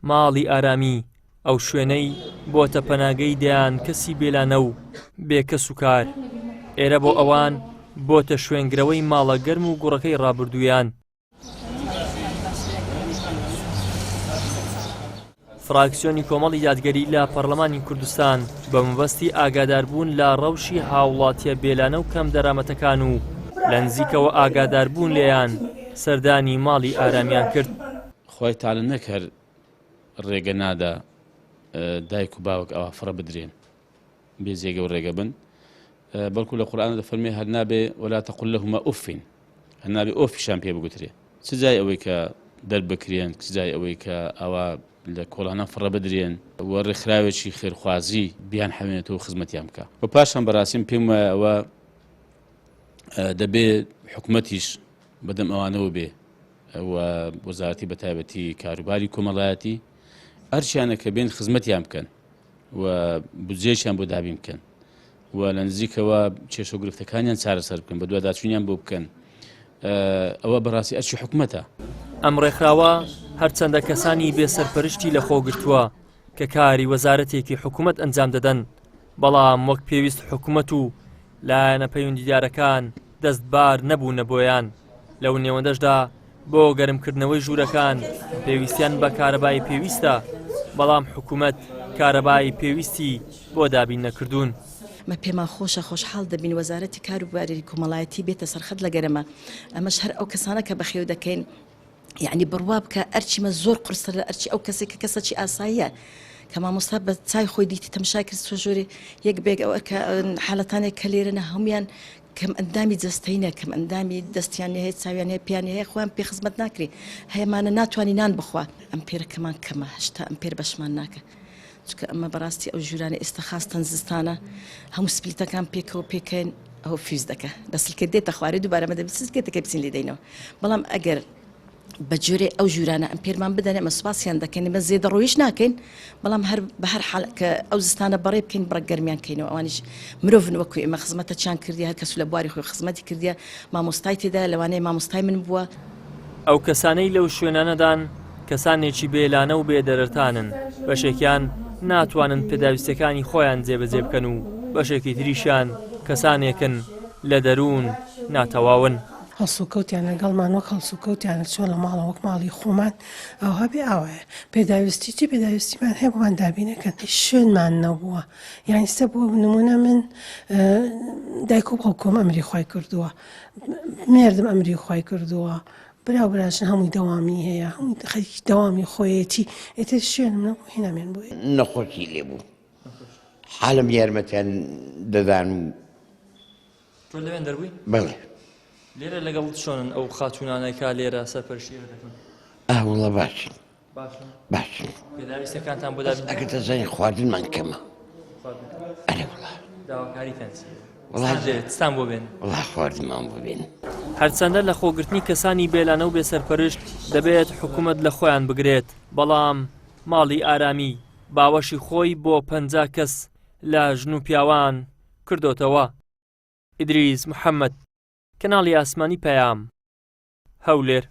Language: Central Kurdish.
ماڵی ئارامی، ئەو شوێنەی بۆتە پەناگەی دەیان کەسی بێلانە و بێ کەس و کار، ئێرە بۆ ئەوان بۆتە شوێنگرەوەی ماڵە گەرم و گوڕەکەی ڕابردوویان. فراکسیۆنی کۆمەڵی دادگەری لە پەرلەمانی کوردستان بە مەبەستی ئاگاداربوون لە ڕەوشی هاوڵاتیە بێلانە و کەم دەرامەتەکان و لە نزیکەوە ئاگاداربوون لێیان سەردانی ماڵی ئارامیان کرد. خوای تەعالی نەک هەر ڕێگە نادا دایک و باوک ئەوا فڕە بدرێن بێ جێگە و ڕێگە بن بەڵکو لە قورئان دەفەرمێ هەر نابێ ولا تقل لهما ئوف هەر نابێ ئۆفیشان پێ بگوترێ چ جای ئەوەی کە دەربکرێن چ جای ئەوەی کە ئەوا لە کۆڵانە فڕە بدرێن و ڕێکخراوێکی خێرخوازی بیان حەوێنێتەوە خزمەتیان بکە و پاشان بەڕاستیم پێم وایە ئەوە دەبێ حکومەتیش بەدەم ئەوانەوە بێ و وەزارەتی بەتایبەتی کاروباری کۆمەڵایەتی ئەرچیانە کە بێن خزمەتیان بکەن و بودجەیەکیان بۆ دابین بکەن و لە نزیکەوە کێشە و گرفتەکانیان چارەسەر بکەن بەدواداچوونیان بۆ بکەن ئەوە بەڕاستی ئەرکی حکومەتە. ئەم ڕێکخراوە هەرچەندە کەسانی بێ سەرپەرشتی لەخۆگرتووە کە کاری وەزارەتێکی حکومەت ئەنجام دەدەن، بەڵام وەک پێویست حکومەت و لایەنە پەیوەندیدارەکان دەستبار نەبوونە بۆیان، لەو نێوەندەشدا بۆ گەرمکردنەوەی ژوورەکان پێویستیان بە کارەبای پێویستە، بەڵام حکومەت کارەبای پێویستی بۆ دابین نەکردوون. ئەمە پێمان خۆشە خۆشحاڵ دەبین وەزارەتی کار و باری کۆمەڵایەتی بێتە سەرخەت لەگەرەمە ئەمەش هەر ئەو کەسانە کە بەخێو دەکەین یعنی بڕوا بکە ئەرچی مە زۆر قورستر لە ئەرچی ئەو کەسێک کە کەسەکی ئاساییە کە مامۆستا بە چای خۆی دیتی تەمشای کرد سۆژۆری یەک بێک ئەو ئەرکە حالەتانێک کە لێرەنە هەمویان کەم ئەندامی جەستەینە کەم ئەندامی دەستیان هەیە چاویان هەیە پیان هەیە خۆیان پێ خزمەت ناکرێ هەیەمانە ناتوانانی نان بخوا ئەم پێرەکەمان کەمە هەشتا ئەم پێر بەشمان ناکە چونکە ئەمە بەڕاستی ئەو ژوورانە ئێستا خاستەن زستانە هەموو سپلیتەکان پێکەوە پێکەن ئەو فیز دەکە بە سلکە دێتە خوارێ دووبارە مەدە سلکێتەکە بچین لێ دەینەوە بەڵام ئەگەر بە جۆرێ ئەو ژوورانە ئەم پێرمان بدەن ئەمە سوپاسیان دەکەین بە زێدە ڕۆیش ناکەین بەڵام هەر بە هەر حال کە ئەو زستانە بەڕێ بکەین بڕە گەرمیان کەینەوە ئەوانیش مرۆڤن وەکو ئێمە خزمەتە چیان کردی هەر کەس لە بواری خۆی خزمەتی کردیە مامۆستای تێدا لەوانەیە مامۆستای من بووە. ئەو کەسانەی لەو شوێنانەدان کەسانێکی بێ لانە و بێ دەرەتانن، بەشێکیان ناتوانن پێداویستیەکانی خۆیان جێبەجێ بکەن و بەشێکی تریشیان کەسانێکن لە دەروون ناتەواون. هەڵسوکەوتیان لەگەڵمان وەک هەڵسوکەوتیانە چۆن لە ماڵەوە وەک ماڵی خۆمان ئەوها بێ ئاوایە پێداویستی چی پێداویستیمان هەیە بۆمان دابینەکەن شوێنمان نەبووە یانی سە بۆ نمونە من دایک و باوکم ئەمری خۆی کردووە مێردم ئەمری خۆی کردووە برا و براژن هەمووی دەوامی هەیە هەمووی خەریکی دەوامی خۆیەتی ئیتر شوێنم نەبوو هینامیان بۆ نەخۆشی لێ بوو حالم یارمەتیان دەدان و تۆ لەوێن دەربووی؟ بەڵێ. لێرە لەگەڵ چۆنن ئەو خاتوونانە کا لێرە سەرپەرشتی ئێرە دەکەن؟ ئاه وەڵا باشن. باشن؟ باشن. پێداویستەکانتان بۆ دابین؟ ئەگەر دەزانی خواردنمان کەمە. ئەرێ وەڵا. داواکاریتان چییە؟ وەڵا چتان بۆ بێن؟ وەڵا خواردنمان بۆ بێن. هەرچەندە لە خۆگرتنی کەسانی بێلانە و بێسەرپەرشت دەبێت حکومەت لە خۆیان بگرێت، بەڵام ماڵی ئارامی باوەشی خۆی بۆ 50 کەس لە ژن و پیاوان کردۆتەوە. ئیدریس محەمەد، کەناڵی ئاسمانی پەیام، هەولێر.